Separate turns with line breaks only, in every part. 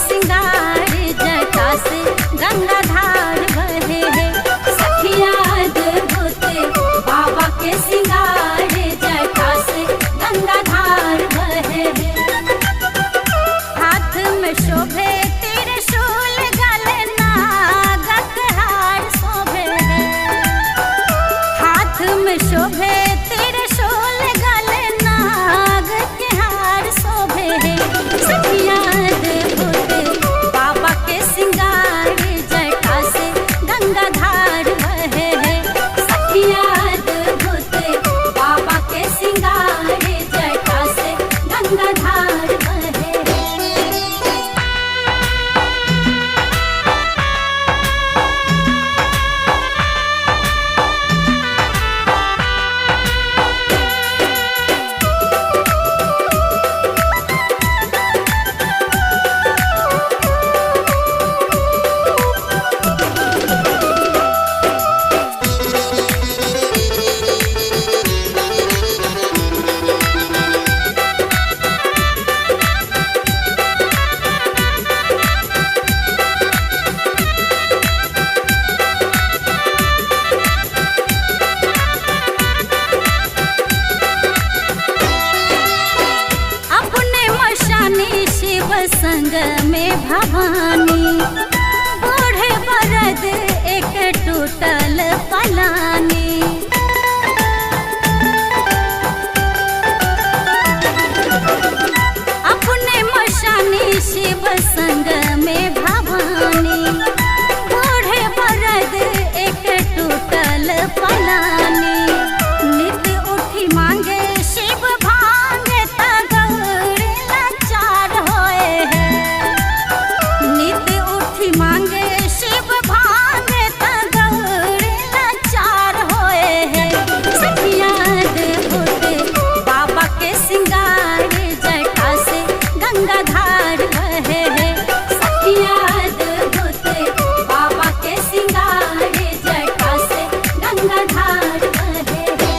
सिंगार जटा से गंगाधार बहे है। सखिया अद्भुत बाबा के सिंगार जटा से गंगाधार बहे है। हाथ में शोभे त्रिशूल गले नागक हार शोभे है। हाथ में शोभे त्रिशूल गले नाग के हार शोभे है। सखिया अद्भुत बाबा के सिंगार जटा से गंगाधार बहे है। सखिया अद्भुत बाबा के सिंगार जटा से गंगाधार बहे है। अपने मशानी शिव संग में भवानी, बूढ़े बरद एक टूटल पलानी। अपने मशानी शिव संग में भवानी, बूढ़े बरद एक टूटल पलानी। नित उठी मांगे शिव भांग त गौरी लाचार होए है। नित उठी मांगे शिव भांग त गौरी लाचार होए है। सखिया अद्भुत बाबा के सिंगार जटा से गंगाधार बहे है। सखिया अद्भुत बाबा के सिंगार जटा से गंगाधार बहे है।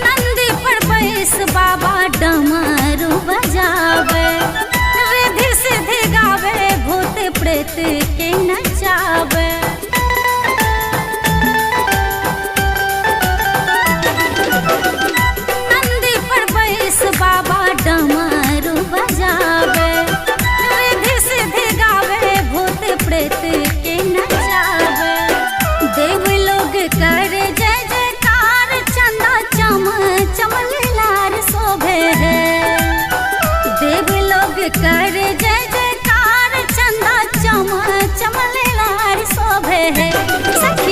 नंदी पर बैस बाबा डमरू बजावे, रिधि सिद्धि गावे भूत प्रेत के नचावे। नंदी पर बैस बाबा डमरू बजावे, रिधि सिद्धि गावे भूत प्रेत के नचावे। देव लोग कर जय जयकार चंदा चम चमलार शोभे है। देव लोग कर जय जयकार चंदा चम चमलार शोभे है। सखिया